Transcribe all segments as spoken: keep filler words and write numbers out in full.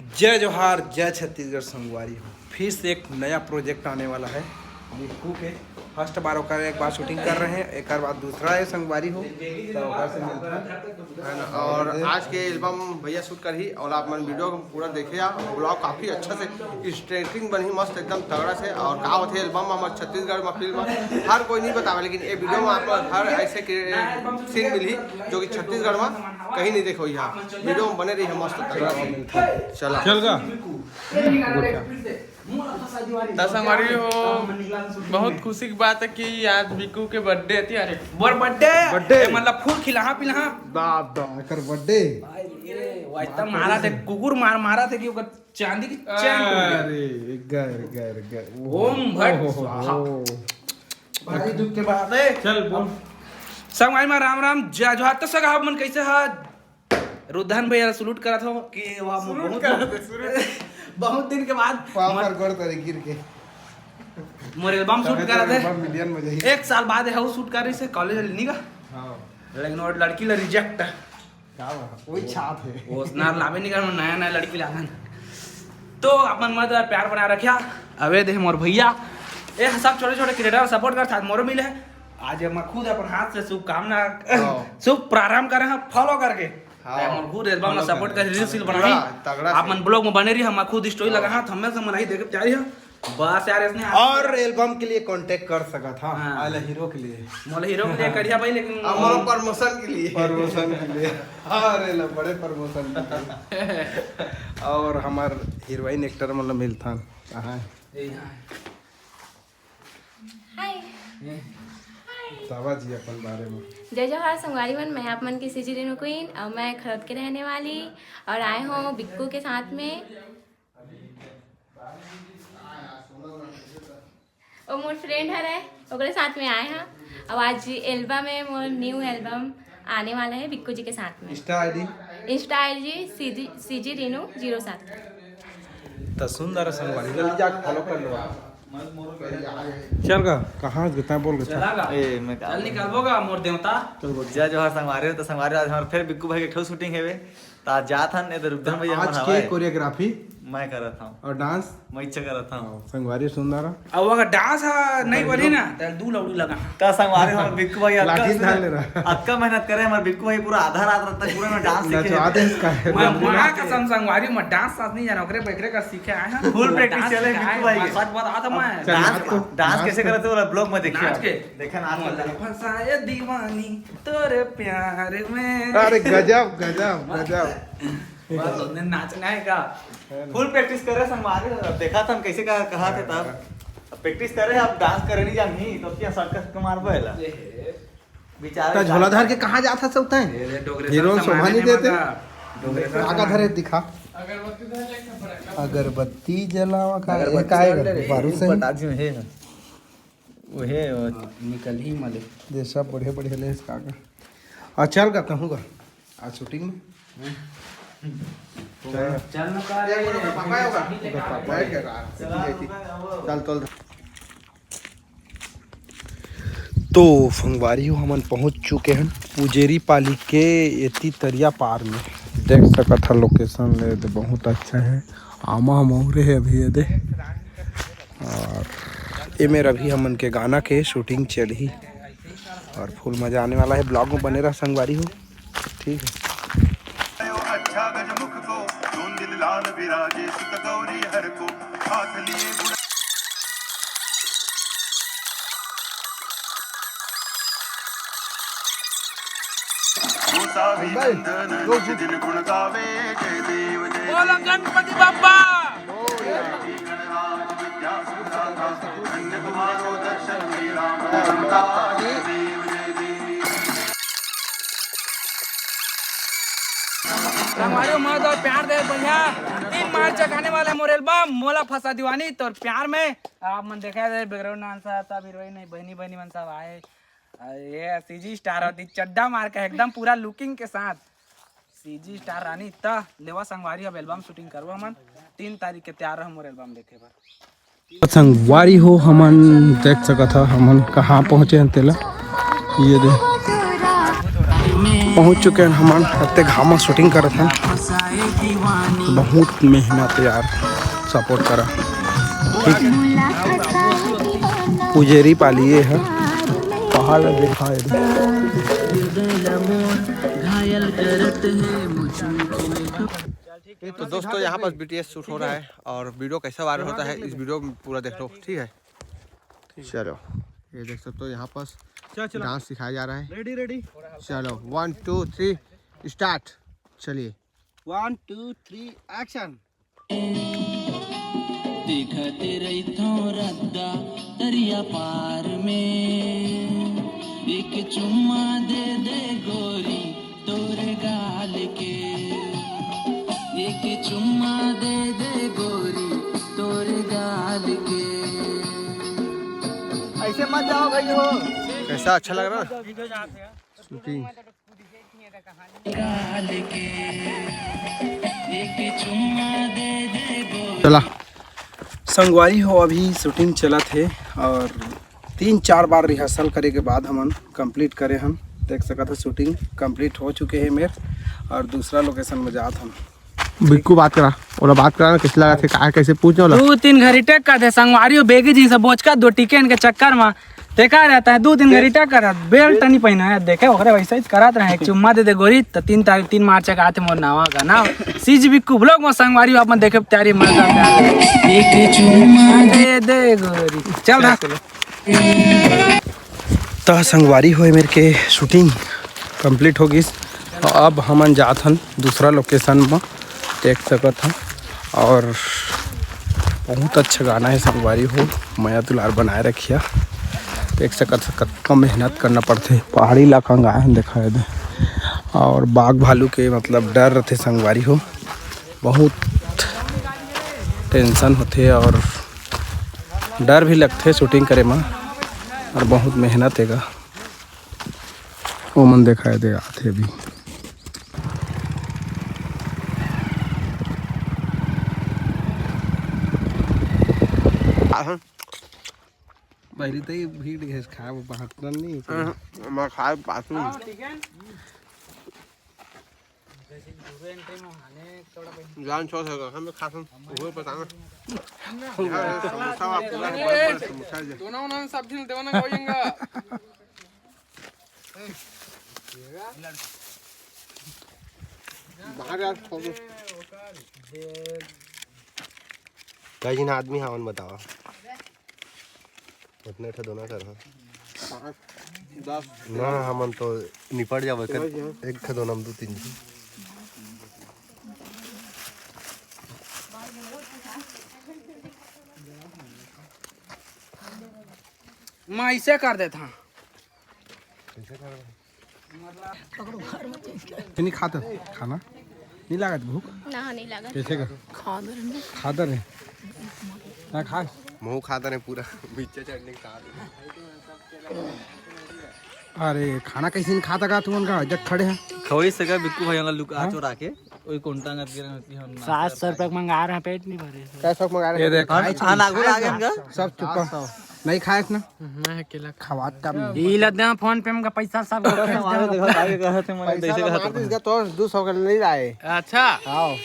जय जोहार, जय छत्तीसगढ़ संगवारी हो। फिर से एक नया प्रोजेक्ट आने वाला है बिक्कू के। फर्स्ट बार ओकर एक बार शूटिंग कर रहे हैं, एक बार दूसरा है संगवारी हो, तो ओकर से मिलता है। है ना? और आज के एल्बम भैया शूट करही और आप मन वीडियो को पूरा देखे, ब्लॉग काफ़ी अच्छा से इंटरेस्टिंग बनही, मस्त एकदम तगड़ा से। और का होथे एल्बम में हमर छत्तीसगढ़ में फिल्म हर कोई नहीं बतावे, लेकिन ये वीडियो में आप हर ऐसे के सीन मिलही जो कि छत्तीसगढ़ में कहीं नहीं देखो। यहाँ वीडियो में बने रही, मस्त तगड़ा से। चला चल गा। त संगवारी हो, बहुत खुशी की बात है कि आज बिक्कू के बर्थडे थी। अरे मोर बर्थडे, बर्थडे। ए, मतलब फूल खिलाहा पिलाहा। बाप दा, एकर बर्थडे। भाई रे, वो इतना मारा थे, कुकुर मार मारा थे कि ओकर चांदी की चैन टूट गई। अरे, गर, गर, गर। ओम भट स्वाहा। भारी दुख के बात है। चल बोल। संगवारी मा राम राम, जय जोहार। तो सगा मन कैसे हा? रुद्धान भैया सलूट करत हो कि वहाँ बहुत, बहुत दिन के बाद पाँव पर गोड़ तरे गिर के मोर एल्बम शूट करत है। एल्बम मिलियन में जाही। एक साल बाद है शूट कर रही से कॉलेज वाली नहीं का। हाँ। लेकिन वो लड़की ला रिजेक्ट। का बात? वही छाप है। वो नार लावे नहीं कर, नया नया लड़की लावन। तो अपन मत प्यार बना रखा। अबे दे मोर भैया, ये सब छोटे छोटे क्रिएटर सपोर्ट कर साथ मोरो मिले है। आज मैं खुद अपन हाथ से शुभकामना, हाँ। शुभ प्रारंभ करे हैं फॉलो करके। हाँ। मैं खुद एल्बम में फॉलो सपोर्ट कर कर, रील्स रील पूरा बनाई। तगड़ा आप से। मन ब्लॉग में बने रही, हम खुद स्टोरी हाँ। लगा हां, थंबनेल से मन आई देख जा रही है। बस यार, इसने और एल्बम के लिए कांटेक्ट कर सकत हा। हाँ। आला हीरो के लिए। मोला हीरो के लिए करिया भाई, लेकिन अब मोला प्रमोशन के लिए। प्रमोशन के लिए। अरे ला, बड़े प्रमोशन के लिए। और हमार हीरोइन एक्टर मतलब मिलथन कहाँ है? ए, यहाँ है। हाय। ए। बतावा जी अपन बारे में। जय जोहार संगवारी मन, मैं आप मन की सीजी रेनू क्वीन और मैं खरौद के रहने वाली और आए हूँ बिक्कू के साथ में। वो मोर फ्रेंड हरे, ओकरे साथ में आए हैं। और आज एल्बम है, मोर न्यू एल्बम आने वाला है बिक्कू जी के साथ में। Insta ID? Insta ID CG, CG Renu zero सात। तो सुंदर संगवारी, जल्दी जाके फॉलो कर लो आप। चल गा, कहाँ गे तैं बोल गा, चल। चला गा। ए, मैं का चल निकलबो गा, मोर देवता। चल बोल। जय जोहार संगवारी हो, तो संगवारी आज हमारे फिर बिक्कू भाई के ठो शूटिंग है बे। तो आज जात हन, इधर रुद्रन भैया आज हमारे के हवाए। कोरियोग्राफी? मैं करत हूँ। और डांस? मैं इच्छा करत हूँ। हाँ, संगवारी सुंदर। अब अगर डांस हा नहीं बनी ना, तो दू लौड़ी लगा। तो संगवारी हमारे बिक्कू भाई अक्का लाठी से, ढाल ले रहा। अक्का मेहनत करे हमारे बिक्कू भाई, पूरा आधा रात, रात तक पूरा में डांस सीखे। नचवा दे इसका। मैं माँ कसम संगवारी, मैं डांस साथ नहीं जाना, ओकरे बेकरे का सीखे आए हैं। फुल प्रैक्टिस डांस चले सीखे बिक्कू आए, भाई के। सच बता तो मैं चल, डांस, नाच तो, डांस नाच कैसे तो। करते वाला ब्लॉग में देखिए नाच आप। के? देखा नाच मोला करते। फंसाए दीवानी तोरे प्यार में। अरे गजब, गजब, गजब। बस उन्हें नाचना है का? है ना। फुल प्रैक्टिस कर रहे संगवारी, अब देखा था हम कैसे कहा, कहा थे तब। हाँ। अब प्रैक्टिस कर रहे हैं, अब डांस करे नहीं जानी, तो क्या सर्कस के मार बोला? ए हे। बेचारे त झोला धर के कहाँ जात हस उतैं? ए रे, डोगरे हीरो सब शोभा सामान नहीं नहीं देते। मांगा। डोगरे सब का का सामान। धरे दिखा। अगरबत्ती जलावा का, अगरबत्ती ये का है? जला ले रे। बारूद से? बता जी, हे ना। ओहे, ओ। हाँ, निकल ही मले। दे सब बढ़िया बढ़िया ले इसका का। आ, चल गा, कहूँ गा। आज शूटिंग में। चल। चल ना, का रे? पापा होगा। उधर पापा है क्या? चल, चल। तो संगवारी हो, हमन पहुंच चुके हैं पुजेरी पाली के एती तरिया पार में। देख सकत हा लोकेशन ले दे, बहुत अच्छा है। आमा मऊरे है अभी ये दे। और ये मेर अभी हमन के गाना के शूटिंग चलही और फुल मजा आने वाला है। ब्लॉग में बने रहा संगवारी हो, ठीक है। अच्छा गजमुख को, धुंधिल लाल विराजे सुत गौरी हर को, हाथ लिए गुण गोसावी नंदन नित दिन गुण गावे, जय देव जय बोलो गणपति बप्पा। संगवारी हो, मत और प्यार दे बढ़िया। तीन मार्च तक आने वाला है मोर एल्बम मोला फंसा दीवानी तोर प्यार में। आप मन देखा दे बैकग्राउंड डांसर सब हीरोइन नहीं, बहनी बहनी मन सब आए। अरे ये सीजी स्टार होती चड्डा मार के एकदम पूरा लुकिंग के साथ। सीजी स्टार रानी त लेवा संगवारी, अब एल्बम शूटिंग करबो हमन। तीन तारीख के तैयार रहो मोर एल्बम देखे बर। संगवारी हो, हमन देख सकत हा हमन कहाँ पहुँचे हन तेला। ये दे पहुँच चुके हन हमन, अत्ते घामा शूटिंग करत हन। बहुत मेहनत यार, सपोर्ट करा। ठीक, पुजेरी पालिए है, पहाड़ देखा है। तो दोस्तों, यहाँ पर बीटीएस शूट हो रहा है और वीडियो कैसा वायरल होता है, इस वीडियो में पूरा देख लो। ठीक है, चलो, ये देख सकते हो, यहाँ पर डांस सिखाया जा रहा है। Ready, ready. चलो, वन, टू, थ्री, स्टार्ट। चलिए, वन, टू, थ्री, एक्शन। देखते रहिथों रद्दा दरिया पार में, एक चुम्मा दे दे गोरी तोरे गाल के, एक चुम्मा दे दे गोरी तोरे गाल के। ऐसे मत जाओ भाई हो। कैसा, अच्छा लग रहा है? शूटिंग। चला संगवारी हो, अभी शूटिंग चलत हे और तीन चार बार रिहर्सल करे के बाद हमन कंप्लीट करे हन। देख सकत हो, शूटिंग कंप्लीट हो चुके हे मेर और दूसरा लोकेशन में जात हन। बिक्कू बात करा, ओला बात करा ना, कैसे लगा थे, का कैसे पूछ ना ओला। दू तीन घरी टेक कर दे संगवारी हो, बेगी जी से बोचका दो टिकन के चक्कर में देखा रहता है, दू तीन घरी टेक कर, बेल्ट नहीं पहना है, देखे ओकरे वैसे ही करत रहे, एक चुम्मा दे दे गोरी, तो तीन तारीख, तीन मार्च के आते मोर नावा का नाव सीज बिक्कू ब्लॉग में संगवारी हो, अपन देखे तैयारी मजा प्यार। एक चुम्मा दे दे गोरी, चल रहा। त संगवारी हो, ए मेर के शूटिंग कंप्लीट हो गिस। अब हमन जात हन दूसरा लोकेशन म, देख सकत हन। और बहुत अच्छा गाना है संगवारी हो, मया दुलार बनाए रखिया। देख सकत हन कतका मेहनत करना पड़थे, पहाड़ी इलाका म गाए हन, देखा है दे। और बाघ भालू के मतलब डर रथे संगवारी हो, बहुत टेंशन होथे और डर भी लगथे शूटिंग करे म, और बहुत मेहनत हेगा। ओमन देखाए दे आथे अभी। पहली तो ये भीड़ घेस खाए, वो बाहर नहीं। मैं खाए पासू। जान छो से हम खा सम, वो पता ना। समोसा वा पूरा बड़ा बड़ा समोसा जे। दोनों उन्होंने सब झिल देवना कोई इंगा। बाहर यार, छोड़ दो। कई झन आदमी हावन बतावा। उतने ठे दोना कर, हाँ। पाँच, दस। ना, हमन तो निपट जावे कर। एक ठे दोना में दू तीन झन। मैं ऐसे कर देता हूँ। नहीं खात खाना, नहीं लागत भूख। ना, नहीं लागत। कैसे का? खादर है। ना खास। महू खादर है पूरा। मिर्चा चटनी खा। अरे, खाना कैसे नहीं खाता का तुमन का? जब खड़े हैं। खवई सका बिक्कू भाई वाला लुक आ हाँ? चोरा के। ओई कोंटा अंगत गिरन होती हम ना सात सौ रुपया के मंगा रहे हैं, पेट नहीं भरे। कैसा मंगा रहे ये हैं? देख। हाँ, हाँ, नागू लागन का? सब चुपा। नहीं खाएस ना? मैं अकेला खवात का। ई लद्दे फोन पे हमका पैसा सब। हमारे देखो, आगे कहा थे, मैंने पैसा जैसे ला कहा मार था। दीस का तो दो सौ का नहीं लाए। अच्छा। आओ।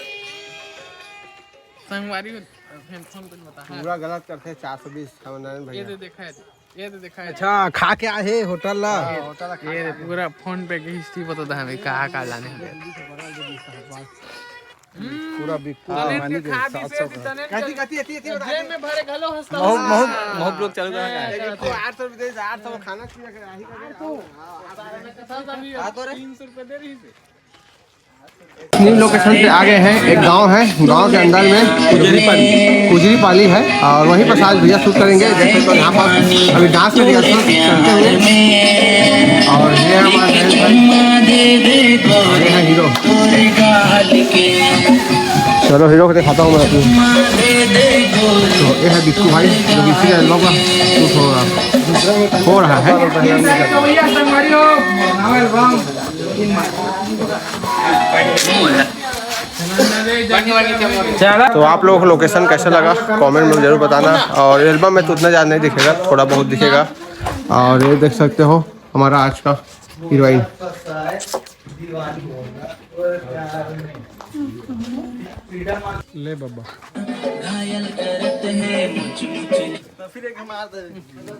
संगवारी को फोन पे बता। पूरा गलत करते चार सौ बीस, हम नारायण ये भैया। तो देखा है। ये तो देखा है। अच्छा, खा के आए हे होटल ला? हाँ, होटल ला खा ये के आए। पूरा फोन पे की हिस्ट्री बता दे हमें, कहाँ कहाँ लाने हैं। पूरा बिक्कू हाँ, कहानी के खा सात सौ का। कति, कति, कति, कति बता जेब दे। में भरे घलो हंसता महू, हूँ। महू, महू ब्लॉग चालू करना है। लेकिन तो आठ सौ रुपये दे, आठ सौ खाना पीना के राही का दे। हाँ, तो रे। तीन सौ रुपये दे रही थी। न्यू लोकेशन पे आ गए हैं। एक गांव है, गांव के अंदर में कुजरी पाली है और वहीं पर आज भैया शूट करेंगे। जैसे तो यहाँ पर अभी डांस में रिहर्सल करते हुए। और ये हमारे बहन भाई, ये है हीरो। चलो हीरो को दिखाता हूँ मैं अपनी। तो ये है बिक्कू भाई, जो कि इसी एल्बम का शूट हो रहा, हो रहा है। चला। तो आप लोगों को लोकेशन कैसा लगा, कमेंट में जरूर बताना। और एल्बम में तो उतना ज़्यादा नहीं दिखेगा, थोड़ा बहुत दिखेगा। और ये देख सकते हो हमारा आज का हीरोइन। ले बाबा।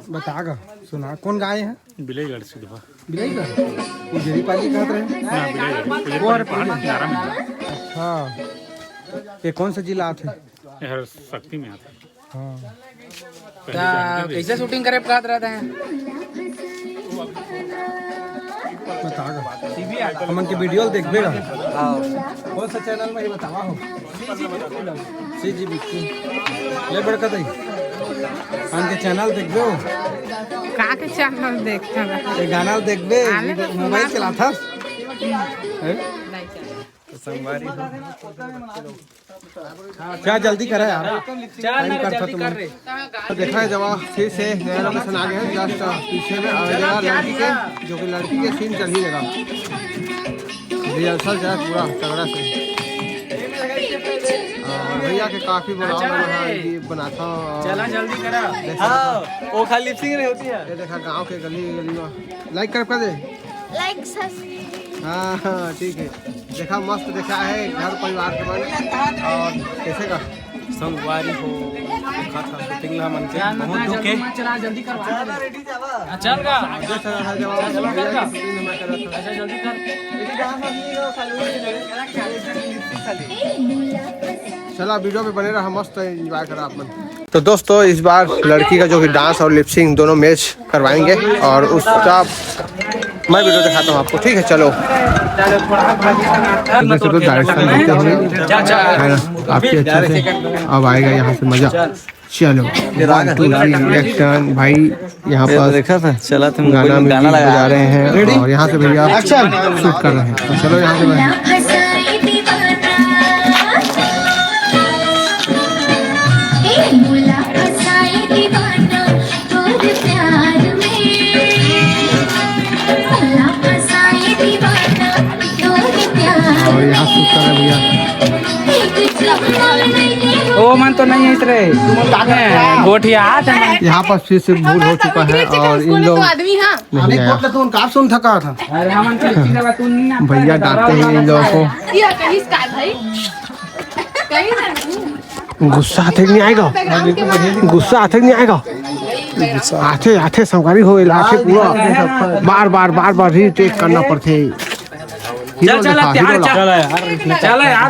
बता गा, सुना, कौन गाय है? बिलाईगढ़ सिद्धवा। बिलाईगढ़? उजरी पाली कहत रहे? ना, बिलाईगढ़। उजरी वो हर पाली, पहाड़ किनारा में। अच्छा, ये कौन सा जिला आथे? ये हर शक्ति में आथे। हाँ। पहले ता जानते थे। कैसे shooting करे कहत रहते हैं? बता दो। हमन के video ल देखबे गा। हाँ। कौन सा channel में, ये बतावा हो? सी जी बिक्की। ले बड़का दाई। हमन के channel देखबे हो? का के channel देखते हैं? ये गाना ल देखबे? आने तो mobile सुना। चलाथस? हैं? नहीं चला। तो संगवारी हो। क्या जल्दी करे यार, चल ना रे, time करता जल्दी तुमने। कर रे। तो देखा है जब फिर से नया location आ गया है, just पीछे में और जगह लड़की के, जो कि लड़की के scene चल ही रहेगा, rehearsal जाए पूरा तगड़ा से। और भैया के काफी बड़ा चल वाला रे। है, ये बनाता और चला जल्दी करा। देखा हाँ, वो खाली lip sync नहीं होती है। ये देखा गांव के गली गली में like कर, कर दे। Like, subscribe। हाँ, हाँ, ठीक है। देखा, मस्त देखा है घर परिवार के मन। और कैसे का? संगवारी हो, देखा था shooting ला मन के बहुत दुख है। चला, जल्दी करवा। हाँ, चल गा। जैसा रहा जवाब, चल, चल, चल, चल। Scene में करत था। अच्छा, जल्दी कर। चला, video पे बने रहा, मस्त enjoy करा आप मन। तो दोस्तों, इस बार लड़की का जो कि dance और lip sync दोनों match करवाएंगे और उसका मैं video दिखाता हूँ आपको, ठीक है? चलो। तो वैसे तो direction देते हुए, है ना, आपके अच्छे से अब आएगा यहाँ से मजा। चलो, one, two, three, action। भाई, यहाँ ये तो पर देखा था, चला तुम गाना, कोई गाना music लगा। बजा रहे हैं और यहाँ से भैया shoot कर रहे हैं। तो चलो यहाँ से भैया। और यहाँ shoot कर रहे हैं भैया। ओ मन तो नहीं है इतरे। गोठिया हाथ है। यहाँ पर फिर से भूल हो चुका है और इन लोग आदमी हाँ। नहीं आया। अरे हम तो भैया डांटते हैं इन लोगों को। गुस्सा आथे कि नहीं आएगा? गुस्सा आथे कि नहीं आएगा? आथे, आथे, संगवारी हो, आथे पूरा। बार, बार, बार, बार retake करना पड़थे। चल, चल, हीरो यार, चल यार।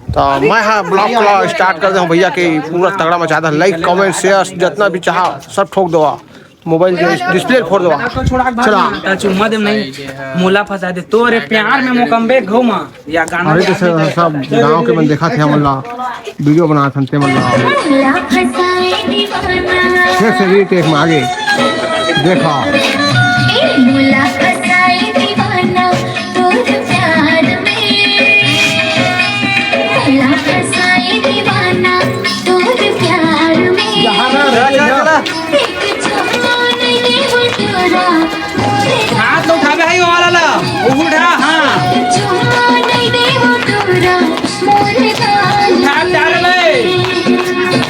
तो मैं हाँ vlog को start कर दे हूँ भैया के पूरा तगड़ा मचा दे। Like, comment, share जितना भी चाहा सब ठोक दो। Mobile के display फोड़ दो। चला। ता चुम्मा दे नहीं, मोला फंसा दे। तोरे प्यार में मोकम्बे घुमा। या गाना अरे तो सब, सब गाँव के मन देखा थे हमन ला, video बना थे हमन ला। फिर से retake में आगे। देखा। हाथ ला उठाबे, हाई वाला ला, उठा, हाँ। उठा, चल बे।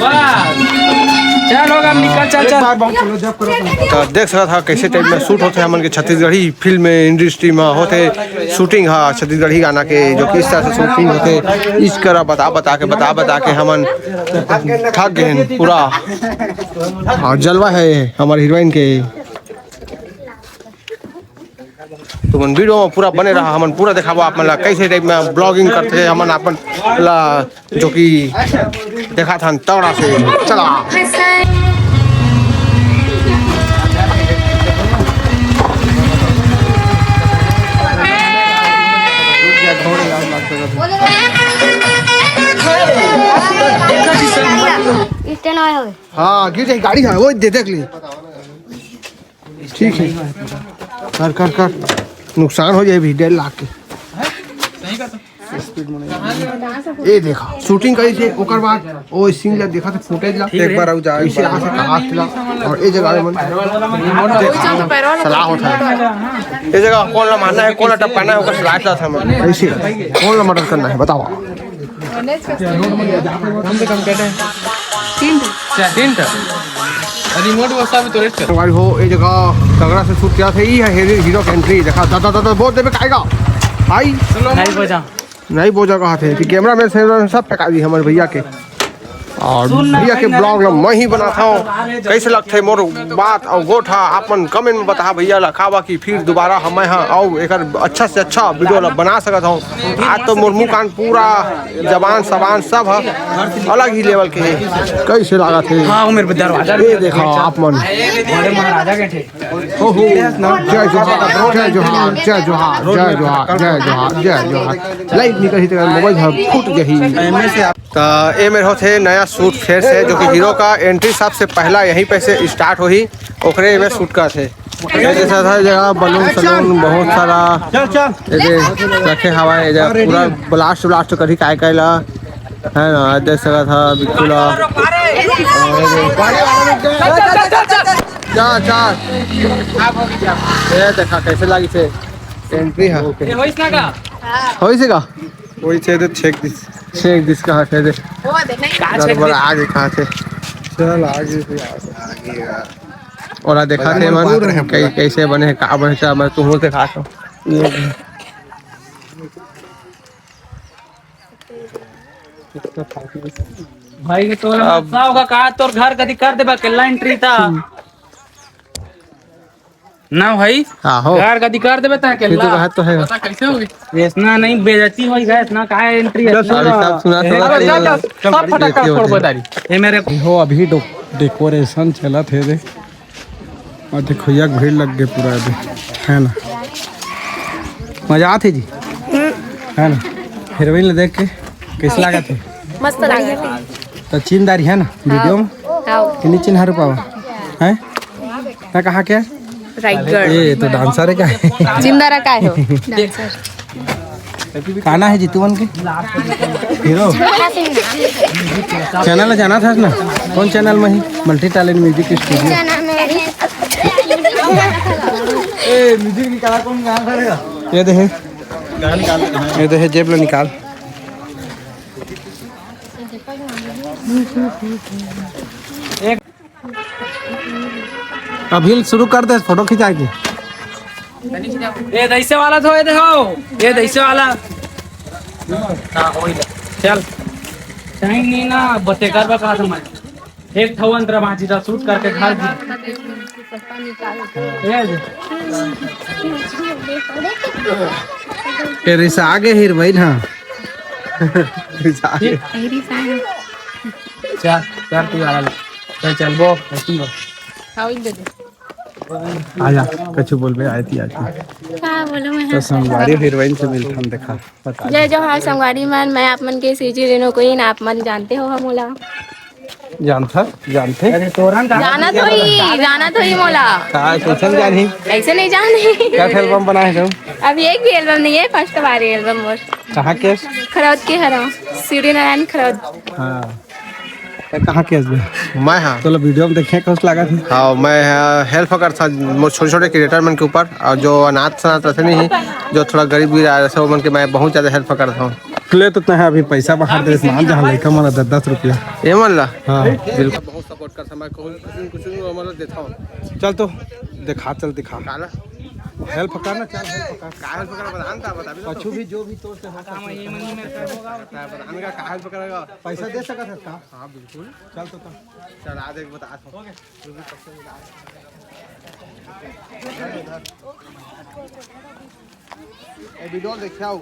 बस। चल, होगा, निकल, चल, चल। तो देख सकत हा कैसे type में shoot होथे हमन के छत्तीसगढ़ी film industry में होथे। Shooting हा छत्तीसगढ़ी गाना के, जो किस तरह से shooting होथे, इस करा बता बता के, बता बता के हमन थक गए हैं पूरा। और जलवा है हमारे heroine के। तुमन video में पूरा बने रहा, हमन पूरा देखाबो आप मन ला, कैसे type में vlogging करथे हमन अपन ला, जो कि देखाथन तगड़ा से। चला। हाँ, गिर जाए गाड़ी है, वो दे देख ले। ठीक है, कर, कर, कर, नुकसान हो जाए भी डेढ़ लाख के। Speed में नहीं। ये देखा, shooting करी थे, ओकर बाद ओ scene ला देखा था, footage ला। एक बार आऊ जा, इसे यहाँ से कहा था, और ये जगह में सलाह होता है। ये जगह कौन ला मारना है, कौन ला टपकाना है, ओकर सलाह था हमें। ऐसे कौन ला murder करना है, बताओ। तीन ठो। तीन ठो। रिमोट वो सब तो रेस्ट कर। भाई हो, ये जगह तगड़ा से shoot किया था, ये है हीरो, हीरो की entry। देखा, दादा, दादा, बहुत देर में खाएगा। भाई। नहीं बजा। नहीं बोजा कहा थे कि कैमरा में से सब फेंका दी हमारे भैया के। और भैया के ब्लॉग ला मैं ही बनाता हूँ। कैसे लगथे मोर बात और गोठ ह, आप मन कमेंट में बताहा भैया ला, काबर कि फिर दोबारा हम मैं ह अउ एकर अच्छा से अच्छा वीडियो ला बना सकत हूँ। आज तो मोर मुंह कान पूरा जबान सबान सब ह अलग ही लेवल के हे। कैसे लागत हे? हाँ, वो मेरे दरवाजा ये देखा आप मन। बड़े महाराजा के थे। ओहो, जय जोहार, जय जोहार, जय जोहार, जय जोहार, जय जोहार, जय जोहार। लाइट निकलही त मोबाइल ह फूट जही। त ए मेर होथे नया शूट फेर से, जो कि हीरो का एंट्री सबसे पहला यहीं पे से स्टार्ट होही, ओकरे में शूट करथे। ये जैसा था जगह बलून सलून बहुत सारा चल, चल। ये दे रखे हवा है, जगह पूरा ब्लास्ट ब्लास्ट करी काय काय ला, है ना, देख सकत हा बिल्कुल। जा, जा। ये देखा कैसे लागी से एंट्री है। ये होइस ना का? होइस का? वही छे दे छेक दिस। छेक दिस कहा छे दे। वो दे, नहीं। का छेक गड़बड़ दिस? आगे कहा छे। चल आगे से यार। ओला देखा थे मन, कै-, कैसे बने हे, का बने हे, मैं तुमको दिखा दो। भाई, तोर अब मसला होगा का? तोर घर कदी कर देबा, अकेला एंट्री था। ना भाई, आहो। घर कदी कर देबे ता, अकेला। तो बात तो है। पता कैसे होगी? ऐसना नहीं, बेइज्जती होई गा, ऐसना काहे एंट्री है? अभी सब सुना, सुना, अबे सुना, चल, चल, सुना। सब फटाका छोड़ बता रही। ये मेरे हो, अभी डो-, डेकोरेशन चलत हे दे। और देखो, यक भीड़ लग गए पूरा अभी, है ना? मजा आत हे जी, है ना? हीरोइन ला देख के कैसे लागत हे? मस्त लागत हे। तो चिन्ह दारी है ना वीडियो में? हाँ। कितनी चिन्ह रुपा है? ना कहाँ के? रायगढ़। ये तो डांसर है का? चिन्ह दारा का हो? डांसर। का नाम है जीतू मन के? हीरो। चैनल ला जानत हस ना? कौन चैनल में ही? Multi talent music studio. ए, म्यूजिक निकाला, कौन गाना करेगा? ये देखे, ये देखे, जेब ला निकाल। अभी शुरू कर दे फोटो खिंचाए के। ए, दैसे वाला तो ये देखो, ये दैसे वाला। हाँ, वही ले। चल। टाइम नहीं ना, बते कर बता समझ। एक ठो अंतरा बाजी था, शूट करके घर जी। ए, ये रिसा आगे हीर भाई ना। रिसा आगे। चल, चल, तू यार। चल, चल, वो, वो। हाँ, वही दे दे। आजा, कछु बोलबे, आती, आती। का बोलूं मैं? तो संगवारी हीरोइन से मिलथन, देखा, बता दे। जय जोहार संगवारी मन, मैं आप मन के सीजी रेनो क्वीन, आप मन जानते हो हम मोला। जानथा, जानथे। जानत होई, जानत होई मोला। का, कैसन जानही? कैसे नहीं जानही? का एल्बम बनाए हो? अभी एक भी एल्बम नहीं है, फर्स्ट बार एल्बम मोर। कहाँ के? खरौद के हरा, सूर्यनारायण खरौद। हाँ। त कहाँ के हस बे? मैं हाँ। चलो वीडियो में देखे, कस लागत हे? हाँ, मैं, हाँ, हेल्प करत हूँ मोर छोटे-छोटे क्रिएटर मन के ऊपर, और जो अनाथ सनाथ रहिथे नहीं, जो थोड़ा गरीब गिरा रहिथे, वो मन के मैं बहुत ज्यादा हेल्प करत हूँ। ले तो तैं अभी पैसा बाहर दे, मान जहाँ लइका मन ला दस दस रुपया। ये मन ला? हाँ। बिल्कुल। बहुत सपोर्ट करत हूँ मैं, कुछ, कुछ, कुछ मतलब देता हूँ। चल तो दिखा, चल दिखा। काला? हेल्प करना, चल हेल्प कर। का हेल्प करना, बता ना, बता भी तो। कुछ भी, जो भी तोर से हो सकता है। बता ना, का हेल्प करेगा? पैसा दे सकत हस का? हाँ, बिल्कुल। चल तो, तो। चल, आज एक बता। ए, वीडियो देखे आओ।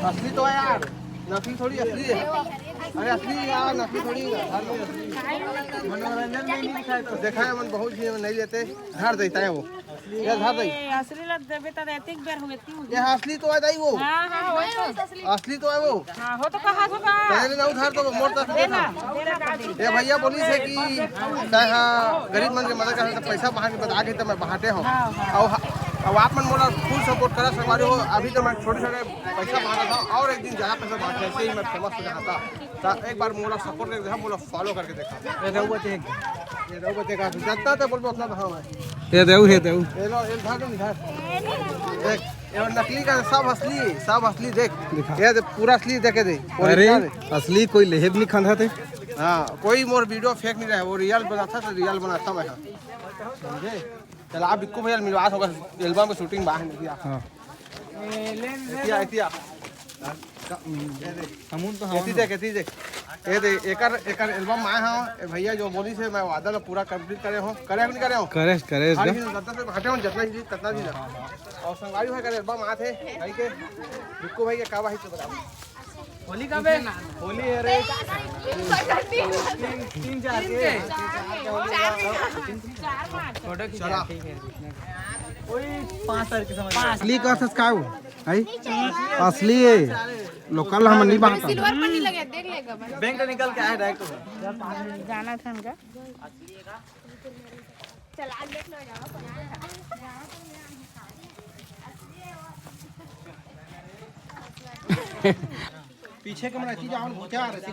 असली तो है यार, नकली थोड़ी, असली है। अरे, असली यार, नकली थोड़ी है। मनोरंजन में नहीं दिखाए तो। देखा है, मन बहुत ही नहीं लेते, धर देता है वो। ये धर दे। ए, असली ला देबे त एतिक बेर हुए ती हुए। ये असली तो है दाई वो। हाँ, हाँ, वही तो। असली तो है वो। हाँ, हो तो कहाँ से बा? पहले ना उधार तो मोर तक दे ना, दे ना, दे ना। ये भैया बोली से कि तैं हा गरीब मन के मदद कर, तो पैसा बाहर के बता के तो मैं बहाते हूँ। हाँ, हाँ। और, और आप मन मोला फुल सपोर्ट करा सकवारी हो। अभी तो मैं छोटे छोटे पैसा बहाता था, और एक दिन ज्यादा पैसा बहाते, ऐसे ही मैं फेमस हो जाता। त एक बार मोला सपोर्ट करके देखा, मोला फॉलो करके देखा। ये देऊ बचे एक। ये देऊ बचे का, जतना ते बोलबो उतना बहाव है। ये देऊ, ये देऊ। ये लो, ये धर दो इधर। देख, ये नकली का, सब असली, सब असली देख। दिखा। ये दे, पूरा असली देखे दे। अरे, original है। असली कोई लेहेब नहीं खांदा थे। हाँ, कोई मोर वीडियो फेक नहीं रहा, वो रियल बनाता तो रियल बनाता मैं। समझे? चला, आप बिक्कू भैया मिलवा होगा, एल्बम के शूटिंग बाहर नहीं किया। हाँ। एतिया, एतिया। हमन तो एती देख, एती देख। ये दे, एकर, एकर एल्बम आए हो, ए भैया जो बोली से मैं वादा ला पूरा कंप्लीट करे हो, करे हो नहीं करे हो? करे, करे, हर करे। दिन दस दस हटे हो, जितना ही, कितना दिन। और संगवारी भाई का एल्बम आते, भाई के, बिक्कू भाई के का भाई तो बताओ। होली का बे? होली है रे। तीन, तीन, चार के। फोटो खींचा, चला। ठीक है। कोई पाँच तारीख के समझ लो। असली का सस्काऊ है? असली है। लोकल हम नहीं बांटता। सिल्वर पर नहीं लगे, देख लेगा बस। बैंक से निकल के आए डायरेक्ट। जाना था उनका। चला, देख लो, जाओ। पीछे के मन अति जावन घुचा रहती।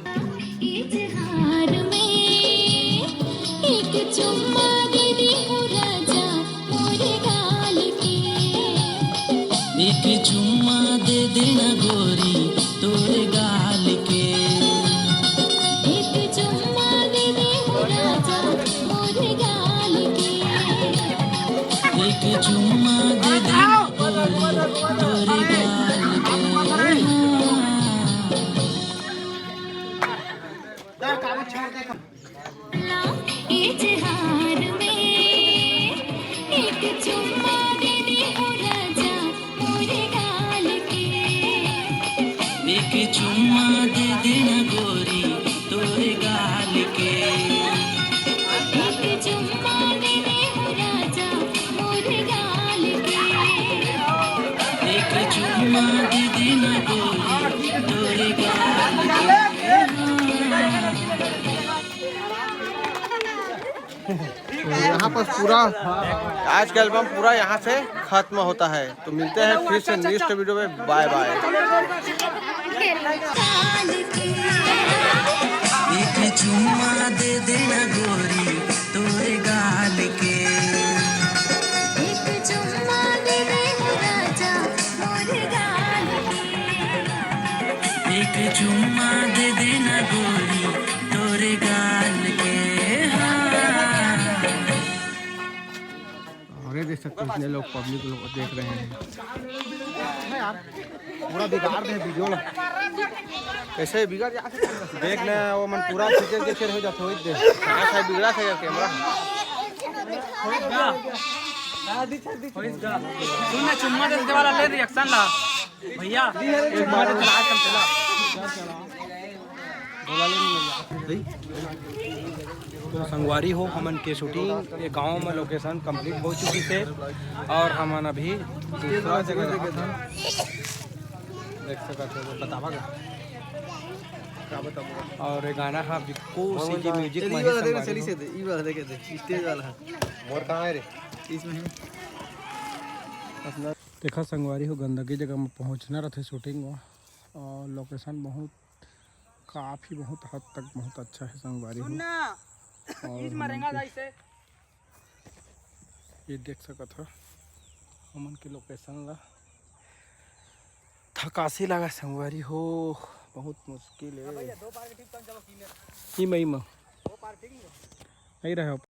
इजहार में एक चुम्मा दे दे हो राजा मोरे गाल के। एक चुम्मा दे देना गोरी तोरे गाल के। एक चुम्मा दे दे हो राजा मोरे गाल के। एक चुम्मा दे देना गोरी तोरे गाल के। इजहार में एक चुम्मा दे दे हो राजा मोरे गाल के। एक चुम्मा दे देना गोरी तोरे गाल के। एक चुम्मा दे दे हो राजा मोरे गाल के। एक चुम्मा दे देना गोरी तोरे गाल के। तो यहाँ पर पूरा आज का एल्बम पूरा यहाँ से खत्म होता है। तो मिलते हैं फिर से नेक्स्ट वीडियो में। बाय बाय। एक चुम्मा दे देना गोरी तोरे गाल के। एक चुम्मा दे दे राजा मोरे गाल के। एक चुम्मा दे देना गोरी तोरे गाल के। हाँ। और ये देख सकते हो, इतने लोग, पब्लिक लोग देख रहे हैं। पूरा बिगाड़ दे वीडियो ला। कैसे बिगाड़ जा? देख ना, वो मन पूरा खींचे के फेर हो जाते हो, देख। हाँ, साहब, बिगड़ा था यार कैमरा। सुन ना, चुम्मा दे दे वाला ले रिएक्शन ला। भैया, एक बार चला, चला। तो संगवारी हो, हमन के शूटिंग ये गांव में लोकेशन कंप्लीट हो चुकी थे और हमन अभी दूसरा जगह जात हन। देख सकत हो, बतावा गा। का बतावा? और ये गाना हा बिक्कू सी जी म्यूजिक में ही संगवारी हो। चली से दे, ई वाला देखे दे, स्टेज वाला है। मोर कहाँ है रे? इसमें है। देखा संगवारी हो, गंदगी जगह में पहुँचना रहथे शूटिंग में, और लोकेशन बहुत, काफ़ी, बहुत हद तक बहुत अच्छा है संगवारी हो। सुन ना, और बीच में हमन रेंगा के जाइसे। ये देख सकत हो हमन के लोकेशन ला। थकासी लगा संगवारी हो, बहुत मुश्किल है। हाँ भैया, दो बार के टिप कौन चलो कीने? ई मई में। दो बार ठीक नहीं। नहीं रहे।